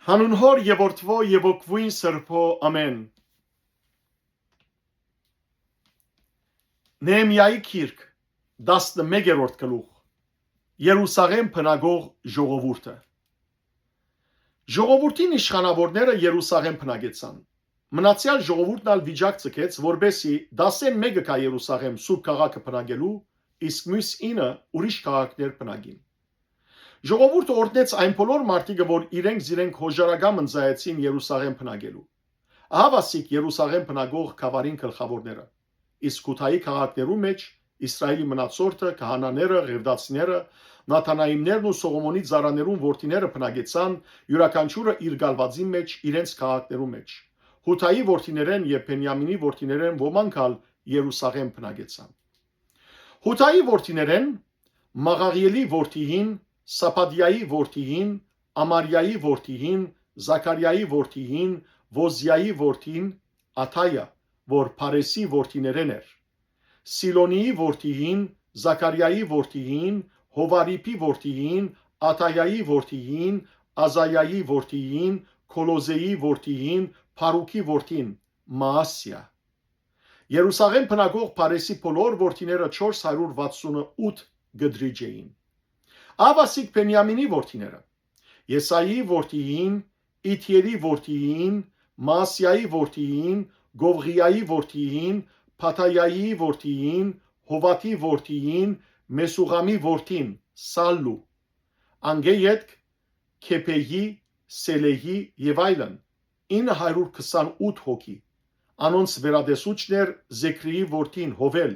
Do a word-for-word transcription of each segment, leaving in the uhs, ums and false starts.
Անուն Հօր եւ Որդւոյ եւ Հոգւոյն Սրբոյ, ամէն։ Նեհեմիայի գիրք, տասնմէկերորդ գլուխ։ Երուսաղէմ բնակող ժողովուրդը։ Ժողովուրդին իշխանաւորները Երուսաղէմ բնակեցան։ Մնացեալ ժողովուրդն ալ վիճակ ձգեց, որպէսզի տասնմէկը գայ Երուսաղէմ, սուրբ քաղաքը բնակելու, իսկ միւս ինը ուրիշ քաղաքներ բնակին։ Ժողովուրդը օրհնեց այն բոլոր մարդիկը, որ իրենք զիրենք յօժարակամ ընծայեցին Երուսաղէմ բնակելու։ Ահա ասիկ Երուսաղէմ բնակող գաւառին գլխաւորները, իսկ Յուդայի քաղաքներու մէջ Իսրայէլի մնացորդը, քահանաները, ղեւդացիները, Նաթանայիմներն ու Սողոմոնի ծառաներուն որդիները բնակեցան, իւրաքանչիւրը իր կալուածին մէջ, իրենց քաղաքներու մէջ։ Յուդայի որդիներէն եւ Բենիամինի որդիներէն ոմանք ալ Երուսաղէմ բնակեցան։ Յուդայի որդիներէն Մաղաղիէլի որդիին, Սաբատիայի որդիին, Ամարիայի որդիին, Զաքարիայի որդիին, Ոզիայի որդին Աթայա, որ Փարէսի որդիներէն էր, Սիլոնիի որդիին, Զաքարիայի որդիին, Հովարիփի որդիին, Աթայայի որդիին, Ազայայի որդիին, Քոլոզեի որդիին, Փարուքի որդին Մաասիա։ Երուսաղէմ բնակող Փարէսի բոլոր որդիները չորս հարիւր վաթսունը ութ կտրիճ էին։ Ահա ասիկ Բենիամինի որդիները. Եսայիի որդիին, Իթիէլի որդիին, Մաասիայի որդիին, Գովղիայի որդիին, Փաթայայի որդիին, Հովաթի որդիին, Մեսուղամի որդին Սալլու, անկէ ետք Քեփեյի, Սելեյի եւ այլն, ինը հարիւր քսանութ հոգի։ Անոնց վերատեսուչն էր Զեքրիի որդին Հովէլ,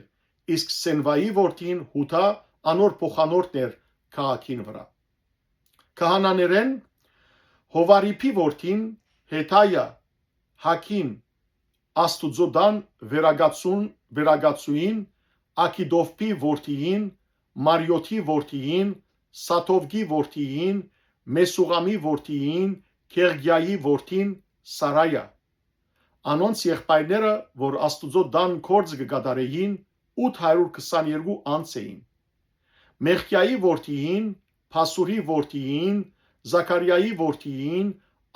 իսկ Սենվայի որդին Յուդա անոր փոխանորդն էր քաղաքին վրայ։ Քահանաներէն Հովարիփի որդին Հեթայա, Հակին, Աստուծոյ տան վերակացուն, վերակացուին, Աքիդովփի որդիին, Մարիոթի որդիին, Սաթովկի որդիին, Մեսուղամի որդիին, Քեղգիայի որդին Սարայա։ Անոնց եղբայրները, որ Աստուծոյ տան գործը կը կատարէին, ութ հարիւր քսաներկու անձ էին։ Մեղկիայի որդիին, Փասուրի որդիին, Զաքարիայի որդիին,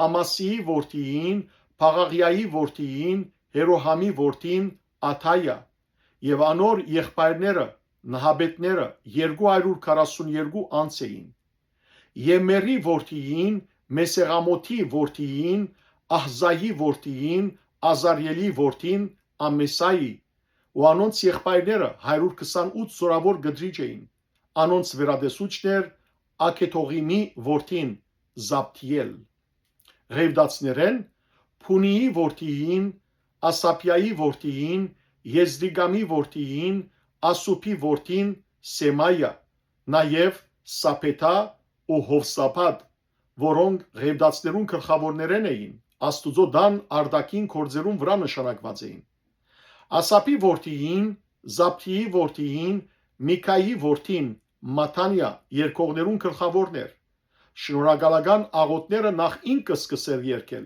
Ամասիի որդիին, Փաղաղիայի որդիին, Հերոհամի որդին Աթայա, եւ անոր եղբայրները, նահապետները, երկու հարիւր քառասուն երկու անձ էին։ Եմերի որդիին, Մեսեղամոթի որդիին, Ահզայի որդիին, Ազարիէլի որդին Ամեսայի, ու անոնց եղբայրները հարիւր քսանութ զօրաւոր կտրիճ էին, անոնց վերատեսուչն էր Աքեթողիմի որդին Զաբդիէլ։ Ղեւդացիներէն Փունիի որդիին, Ասապիայի որդիին, Եզրիկամի որդիին, Ասուփի որդին Սեմայա, նաեւ Սաբեթա ու Հովսաբատ, որոնք ղեւդացիներուն գլխաւորներէն էին, Աստուծոյ տան արտաքին գործերուն վրայ նշանակուած էին։ Ասափի որդիին, Զաբդիի որդիին, Միքայի որդին Մաթանիա երկողներուն գլխաւորն էր։ Շնորհակալական աղօթքները նախ ինքը սկսեր երգել։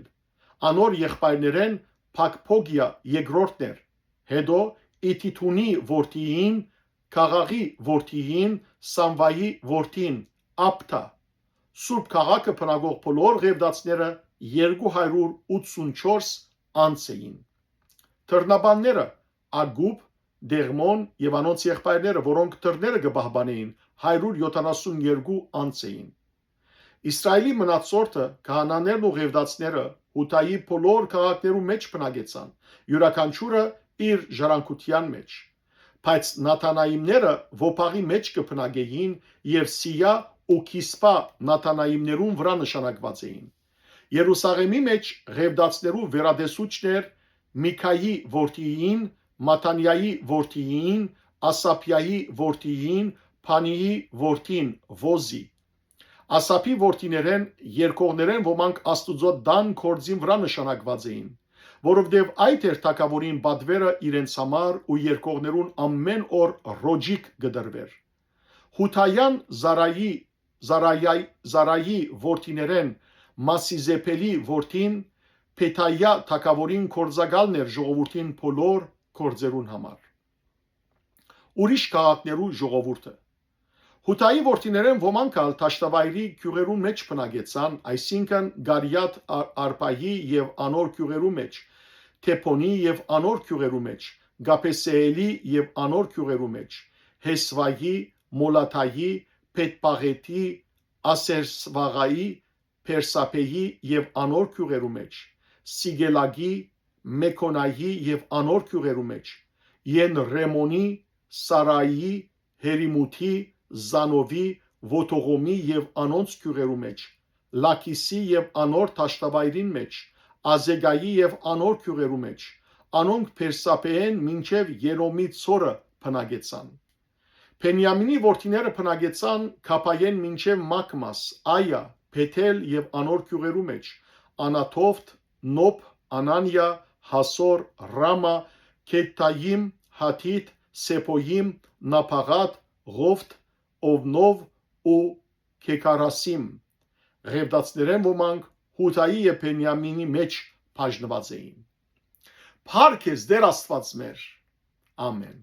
Անոր եղբայրներէն Փակփոգիա երկրորդն էր, հետո Իթիթունի որդիին, Քաղաղի որդիին, Սամվայի որդին Աբթա։ Սուրբ քաղաքը բնակող բոլոր ղևդացիները երկու հարիւր ութսունչորս անձ էին։ Թռնաբանները Ագուբ, Դեղմոն եւ անոնց եղբայրները, որոնք թռները կը պահպանէին, հարիւր յոթանասուն երկու անձ էին։ Իսրայէլի մնացորդը, քահանաներն ու ղևդացիները Յուդայի բոլոր քաղաքներու մէջ բնակեցան, իւրաքանչիւրը իր ժառանգութեան մէջ։ Բայց Նաթանայիմները Ոփաղի մէջ կը բնակէին եւ Սիա ու Քիսպա Նաթանայիմներուն վրայ նշանակուած էին։ Երուսաղէմի մէջ ղևդացիներու վերատեսուչն էր Միքայի որդիին, Մաթանիայի որդիին, Ասափիայի որդիին, Փանիի որդին Ոզի։ Ասափի որդիներէն երկողներէն ոմանք Աստուծոյ տան գործին վրայ նշանակուած էին, որովհետեւ այդ էր թագաւորին պատուերը իրենց համար ու երկողներուն ամէն օր ռոճիկ կը տրուէր։ Յուդայեան Զարայի, Զարայայ-, Զարայի որդիներէն Մասիզեփելի որդին Փեթայա թագաւորին գործակալն էր ժողովուրդին բոլոր գործերուն համար։ Ուրիշ քաղաքներու ժողովուրդը։ Յուդայի որդիներէն ոմանք ալ դաշտավայրի գիւղերուն մէջ բնակեցան, այսինքն՝ Գարիաթ Ա-, Արպայի եւ անոր գիւղերու մէջ, Թեփոնի եւ անոր գիւղերու մէջ, Գաբեսեելի եւ անոր գիւղերու մէջ, Հեսվայի, Մոլադայի, Բեթպաղեթի, Ասերսվաղայի, Փերսապեի եւ անոր գիւղերու մէջ, Սիգելագի, Մեքոնայի եւ անոր գիւղերու մէջ, Են Ռեմոնի, Սարայի, Հերիմութի, Զանովի, Ոտողոմի եւ անոնց գիւղերու մէջ, Լաքիսի եւ անոր դաշտավայրին մէջ, Ազեգայի եւ անոր գիւղերու մէջ, անոնք Փերսապեէն մինչեւ Երոմի ցորը բնակեցան։ Բենիամինի որդիները բնակեցան Գաբայէն մինչեւ Մակմաս, Այա, Բեթել եւ անոր գիւղերու մէջ, Անաթովթ, Նոփ, Անանիա, Հասոր, Ռամա, Քեթթայիմ, Հաթիթ, Սեփոյիմ, Նափաղատ, Ղովթ, Օվնով ու Քեքարասիմ։ Ղեւտացիներէն ոմանք Յուդայի եւ Բենիամինի մէջ բաժնուած էին։ Փառք ես, Տէր Աստուած մեր։ Ամէն։